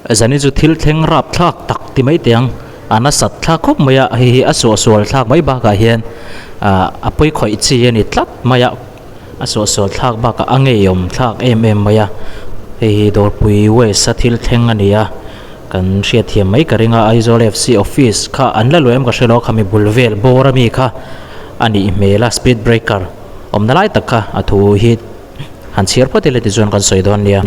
Zani chu thil thleng rap thlak tak ti mai teh ang, a nasat thlak khawp mai a, hei hi a suahsual thlak mai bakah hian ah a pawi khawih chi a ni tlat mai a, a suahsual thlak bakah a ngeiawm thlak em em mai a, hei hi Dawrpui West a thil thleng a ni a, kan hriatthiam mai ka ring a, Aizawl F C office kha an la luah em ka hre lo a, khami bul vel bawr ami kha a nih hmel a, speed breaker awmna lai tak kha a thu hi han chhiar phawt ila tichuan kan sawi dawn nia.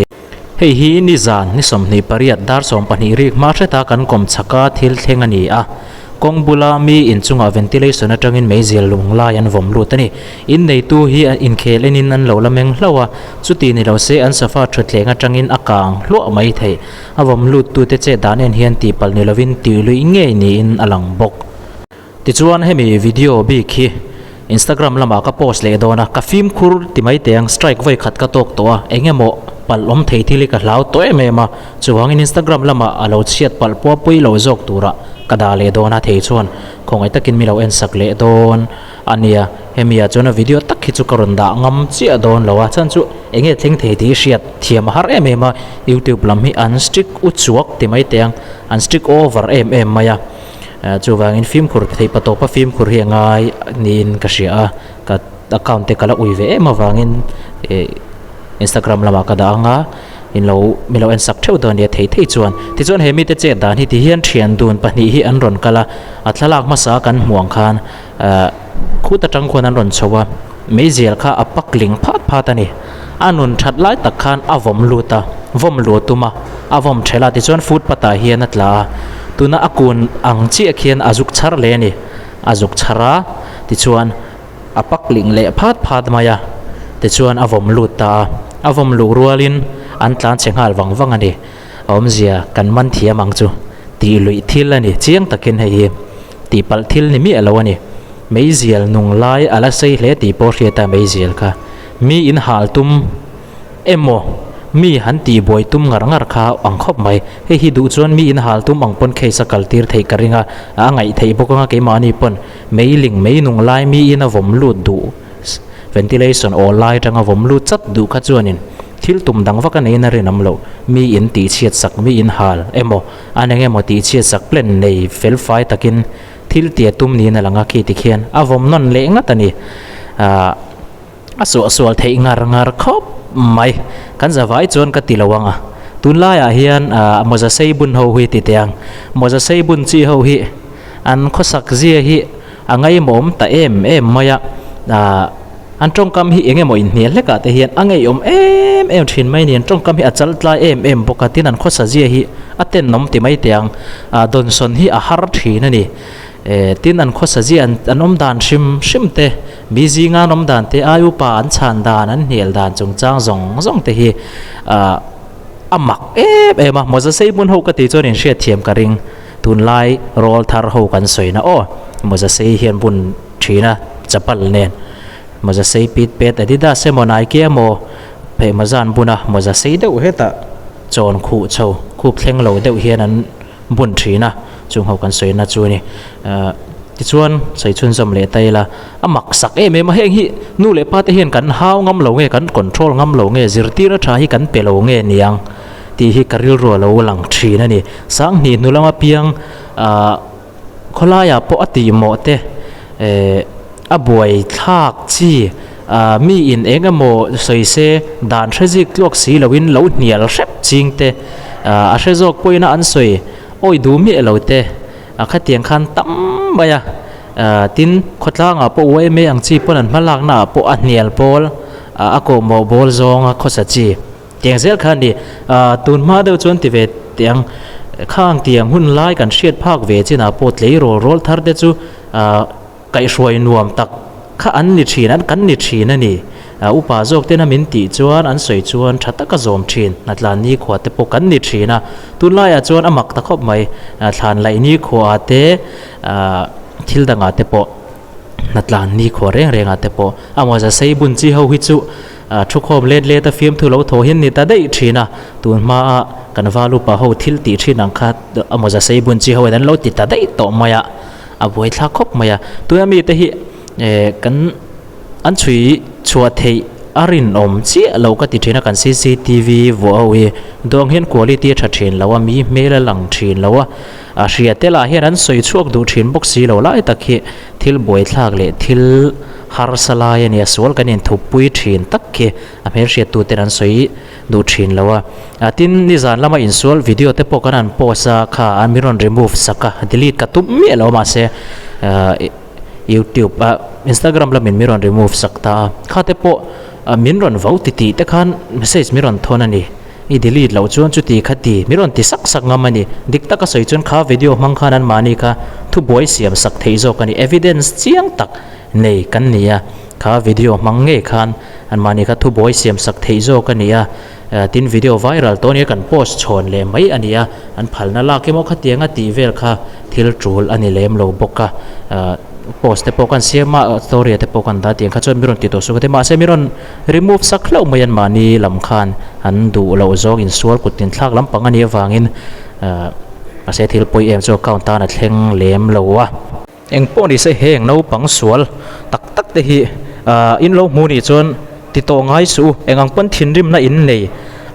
Hei hi nizan ni 28 dar 12 rik hma hreta kan kawm chhaka thil thleng a ni a. Kawng bula mi inchungah ventilation atangin meizial lung lai an vawm lut a ni. Inneitu hi inkhel enin an lo la meng hlauh a, chuti ni lo se an sofa thutthleng atangin a kang hluah mai theih. A vawm luttute chet dan en hian tihpalh ni lovin tihluih ngei niin a lang bawk. Tichuan hemi video bik hi Instagram lamah ka post leh dawn a, ka fimkhur ti mai teh ang, strike vawi khat ka tawk tawh a, eng emaw palh awm thei thil hi ka hlau tawh em em a, chuvangin Instagram lamah a lo chhiat palh pawh pui lo zawk turah ka dah leh dawn a, thei chuan khawngaih takin mi lo en sak leh dawn a nia, hemi ah chuan a video tak hi chu ka rawn dah ngam chiah dawn lo a, chhan chu eng nge thleng thei tih hi hriat thiam a har em em a, YouTube lam hi an strict uchuak ti mai teh ang, an strict over em em mai a. Chuvangin fimkhur theih pa tawpa fimkhur hi a ngai niin ka hria a, ka account te ka la ui ve em avangin ih Instagram lamah ka dah ang a, in lo min lo en sak theuh dawn nia thei thei chuan. Tichuan he mite chet dan hi tihian thian dun pahnih hi an rawn kal a, a thlalak hmasa kan hmuh ang khan ah khut atang khuan an rawn chho a, meizial kha a pak ling phat phat a ni. A nun that lai tak khan a vawm lut a, vawm luh a tum a, a vawm thelh a, tichuan footpath ah hian a tla a, tuna a kun ang chiah khian a zuk chhar leh a ni, a zuk chhar a, tichuan a pak ling leh phat phat mai a, tichuan a vawm lut ta a, a vawm luh rualin an tlan chhe nghal vang vang a ni, a awmzia kan man thiam ang chu tih luih thil a ni, chiang takin hei hi tihpalh thil ni miah lo a ni, meizial nung lai a la sei hle tih pawh hriat a meizial kha. Mi in hal tum emaw mi han tih buai tum ngar ngar kha ang khawp mai. Hei hi duh chuan mi in hal tum ang pawn case a kal tir theih ka ring a, a ngaih theih bawk anga keimahni pawn meiling mei nung lai mi in a vawm lut duh ventilation aw lai atanga vawm lut chat duh kha chuanin thil tum dang vak a neiin a rinawm loh. Mi in tih chhiat sak mi in hal emaw an eng emaw tih chhiat sak plan nei fel fai takin thil tia tum niin a lang a khi tikhian a vawm nawn leh ngat a ni. Ahh. A suahsual theih ngar ngar khawp mai. Kan zavai chuan ka ti lo ang a. Tunlaiah hian mawza sei bun ho hi ti teh ang. Mawza sei bun chi ho hi an khawsak zia hi a ngaimawm ta em em mai a. An tawngkam hi eng emaw inhnial hlekah te hian a ngeiawm em em thin mai ni. An tawngkam hi a chal tlai em em bawk a. Tin an khawsa zia hi a tenawm ti mai teh ang. Dawnsawn hi a har thin a ni. Tin an khawsa zia an awm dan hrim hrim te, mi zinga an awm dan te, ai upa an chhan dan, an hnial dan chungchang zawng zawng te hi a mak em em a. Mawza sei hmun ho ka tih chuan in hriat thiam ka ring, tunlai rawl thar ho kan sawi na aw, mawza sei hian bun thin a chapal nen, mawza sei pit pet Adidas emaw Nike emaw phei mawza an bun a, mawza sei deuh hetah chawn khuh chho khup thleng lo deuh hian an bun thin a, chung ho kan sawi na chu a ni. Tichuan sawi chhunzawm leh ta ila, a mak sak em em a, heng hi nu leh pa te hian kan hau ngam lo nge, kan control ngam lo nge, zirtir a tha hi kan pe lo nge niang tih hi ka rilru a lo lang thin a ni. Sanghnih hnu lama piang khawlaiah pawh a tihmawh te a buai thlak chi mi in eng emaw sawi se dan hre zik tluak si loin lo hnial hrep ching te a hre zawk pawhin a an sawi awi duh miah lo te a khatiang khan tam mai a tin khawtlangah pawh yma ang chi pawn an hma lakna ah pawh a hnial pawl a kawhmawh bawl zawnga khawsa chi. Tiang zel kha a ni. Tun hma deuh chuan ti ve teh ang. Khang tiang hun lai kan hriat phak ve chinah pawh tleirawl rawl thar te chu kaihhruai nuam tak kha an ni thin, an kan ni thin a ni. Upa zawk tena min tih chuan an sawi chuan tha taka zawm thin, hnatlan nikhua te pawh kan ni thin a. Tunlaiah chuan a mak ta khawp mai. Thlan laih nikhua te thil dangah te pawh hnatlan nikhua reng rengah te pawh a mawza sei bun chi ho hi chu Thukhawm let let a fiamthu lo thaw hian ni ta daih thin a, tun hma a kan val upa ho thil tih thin ang kha a mawza sei bun chi ho in an lo ti ta daih tawh mai a, a buai thlak khawp mai a. Tuna mite hi kan an chhui chhuah theih a rinawm chiah lo ka ti thin a kan cctv vuah ho hi duang hian quality a tha thin lo a mi hmel a lang thin lo a a hria te lah hian an sawi chhuak duh thin bawk si lo lai tak hi thil buaithlak leh thil harsa lai a nia sual kan inthup pui thin tak khi a hmelhriat tu ten an sawi duh thin lo a a tin nizan lama insual video te pawh kan han post a kha a min rawn remove sak a delete ka tum miah lo mahse ahh youtube ah instagram lamin min rawn remove sak ta a kha te pawh min rawn vo ti tih te khan message min rawn thawn a ni i delete loh chuan chuti kha ti min rawn ti sak sak ngam a ni dik taka sawi chuan kha video hmang khan anmahni kha thubuai siam sak theih zawk a ni evidence chiang tak nei kan ni a kha video hmang ngei khan anmahni kha thubuai siam sak theih zawk a ni a tin video viral tawh ania kan post chhawn leh mai a ni a an phalna lak emaw khatianga tih vel kha thil tul a ni lem lo bawk a post te pawh kan siam a story ah te pawh kan dah tiang kha chuan mi rawn ti tawh suh ka ti mahse mi rawn remove sak hlauh mai anmahni lam khan an duh loh zawng insual kut tinthlak lampang a nih avangin mahse thil pawi em chu account tan a thleng lem lo a. Eng pawh ni se heng naupang sual tak tak te hi in lo hmu nih chuan ti tawh ngai suh u. Eng ang pawn thinrimna in nei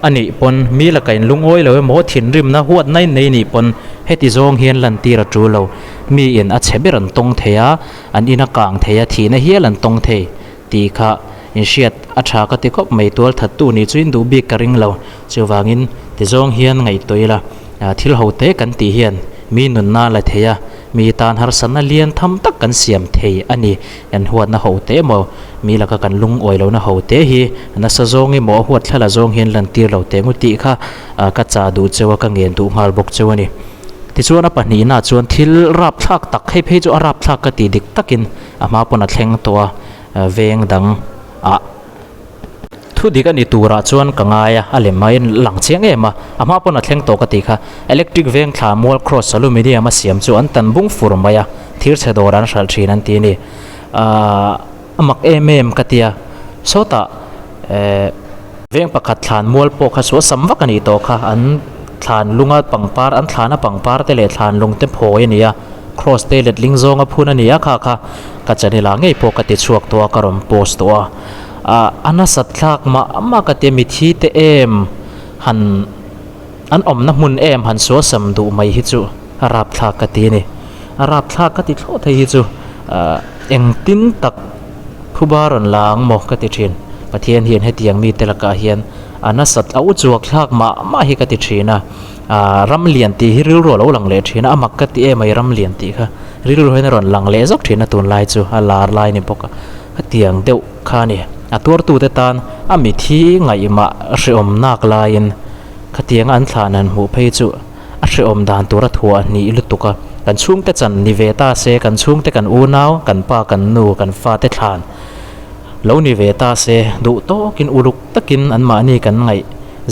a nih pawn mi laka in lungawi lo emaw thinrimna huatna in nei nih pawn heti zawng hian lantir a tul lo. Mi in a chhe ber an tawng thei a, an in a kang thei a, thihna hial an tawng thei tih kha in hriat a tha ka ti khawp mai. Tual thattu nih chu in duh bik ka ring lo. Chuvangin ti zawng hian ngaihtuah ila thil ho te kan tih hian mi nunna la thei a. Mi tan harsatna lian tham tak kan siam thei a ni. Kan huatna ho te emaw, mi laka kan lungawi lohna ho te hi nasa zawng emaw a huat thlala zawng hian lantir lo teh ngu tih kha ka chah duh cheu a, ka ngen duh nghal bawk cheu a ni. Tichuan a pahnihna chuan thil rapthlak tak hei phei chu a rapthlak ka tih dik takin a hma pawn a thleng tawh a, veng dang ah. Thu dik a ni turah chuan ka ngai a, a lem maiin lang chiang em a, a hma pawn a thleng tawh ka tih kha. Electric veng thla mual cross aluminium a siam chu an tan bung fur mai a, thir chhe dawr an hralh thin an ti a ni. Aaa a mak em em ka tia, sawtah eh veng pakhat thlan mual pawh kha suah sam vak a nih tawh kha, an thlan lunga pangpar an thlana pangpar te leh thlan lung te phawi a ni a, cross te letling zawnga phun a ni a kha kha ka channel ah ngei pawh ka ti chhuak tawh a ka rawn post tawh a. Ah a nasat thlak mah mah ka tia mithi te em han an awmna hmun em han suasam duh mai hi chu a rapthlak ka ti a ni. A rapthlak ka ti thlawh thei hi chu ah engtin tak phuba rawn la ang maw ka ti thin. Pathian hian hetiang mite lakah hian a nasat a u chuak thlak mah mah hi ka ti thin a. Ah ram lian tih hi rilru a lo lang leh thin a, a mak ka ti em ai ram lian tih kha rilru hian a rawn lang leh zawk thin a tunlai chu a lar lai ni bawk a. Hetiang deuh kha a ni. A tuartute tan a mithi ngaihmah hrehawm nak laiin khatianga an thlan han hmuh phei chu a hrehawm dan tur a thuah hnih lutuk a. Kan chhungte chan ni ve ta se, kan chhungte kan unau, kan pa, kan nu, kan fate thlan lo ni ve ta se, duh tawkin uluk takin anmahni kan ngaih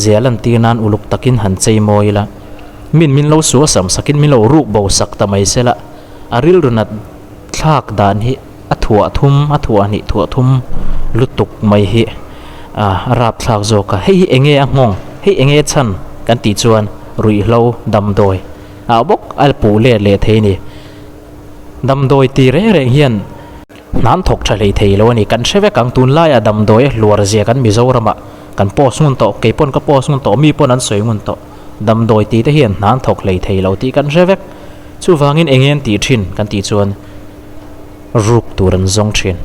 zia lantir nan uluk takin han chei mawi ila. Min min lo sual sam sakin min lo ruk bo sak ta mai sela, a rilru nat thlak dan hi A thuah thum, a thuah hnih thuah thum lutuk mai hi a rapthlak zawk a. Hei hi eng nge a nghawng? Hei eng nge chhan? Kan tih chuan ruihhlo damdawi ah bawk a puh let leh thei a ni. Damdawi ti reng reng hian hnan thawk tha hlei thei lo a ni. Kan hre vek ang tunlaiah damdawi a hluar zia kan Mizoramah kan post ngun tawh, kei pawn ka post ngun tawh, mi pawn an sawi ngun tawh. Damdawi ti te hian hnan thawk hlei thei lo tih kan hre vek. Chuvangin eng nge an tih thin kan tih chuan. Ruk tur an zawng thin.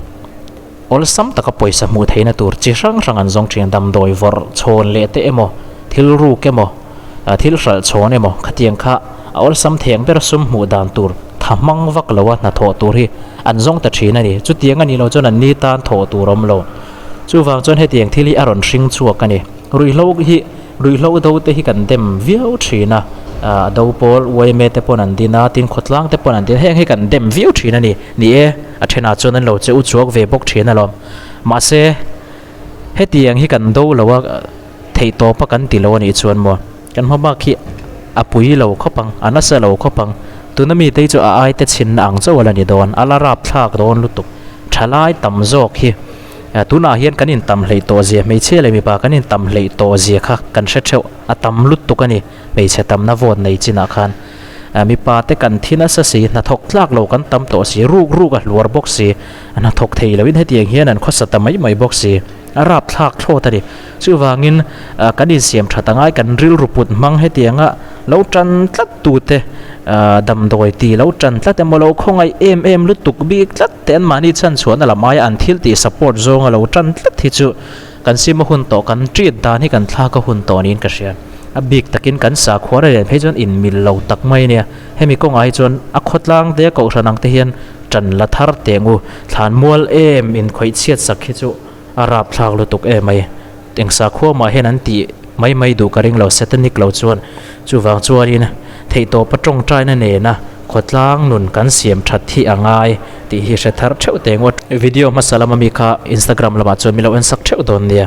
Awlsam taka pawisa hmuh theihna tur chi hrang hrang an zawng thin. Damdawi vawrh chhawn leh te emaw, thil ruk emaw, thil hralh chhawn emaw khatiang kha a awlsam theng ber sum hmuh dan tur tha hmang vak loa hnathawh tur hi an zawng ta thin a ni. Chutiang a nih loh chuan an ni tan thawh tur awm lo. Chuvang chuan hetiang thil hi a rawn hring chhuak a ni. Ruihhlo hi Ruihhlo do te hi kan dem viau thin a, a do pawl yma te pawn an din a, tin khawtlang te pawn an din a, heng hi kan dem viau thin a ni. Ni e, a thenah chuan an lo che u chuak ve bawk thin alawm. Mahse, hetiang hi kan do lo a, theih tawp a kan ti lo a nih chuan maw, kan hma bak hi a pui lo khawp ang, a nasa lo khawp ang. Tuna mite hi chu a ai te chhinna ang chauh a la ni dawn, a la rapthlak dawn lutuk. Thalai tam zawk hi. Tunah hian kan intam hleih tawh zia, hmeichhia leh mipa kan intam hleih tawh zia kha kan hre theuh, a tam lutuk a ni, hmeichhe tamna vote nei chinah khan. Mipa te kan thi nasa si, hnathawk tlak lo kan tam tawh si, ruk ruk a hluar bawk si, hnathawk thei loin hetiang hian an khawsa ta mai mai bawk si. A rapthlak thlawt a ni. Chuvangin kan insiam that angai kan rilru put hmang hetianga lo tan tlat tute damdawi ti lo tan tlat emaw lo khawngaih em em lutuk bik tlat te an mahni chhan chhuahna lam aia an thil tih support zawnga lo tan tlat hi chu kan sim a hun tawh kan treat dan hi kan thlak a hun tawh niin ka hria. A bik takin kan sakhuana nen phei chuan inmil lo tak mai a nia. Hemi kawngah hi chuan a khawtlang te a kohhran ang te hian tan la thar teng u. Thlanmual em inkhawih chhiat sak hi chu a rapthlak lutuk em mai. Eng sakhua mah hian an tih mai mai duh ka ring lo, satanic lo chuan. Chuvang chuanin theihtawpa tawngtaina nena khawtlang nun kan siam that hi a ngai tih hi hre thar theuh teh ngawt. Video hmasa lama mi kha Instagram lamah chuan min lo en sak theuh dawn nia.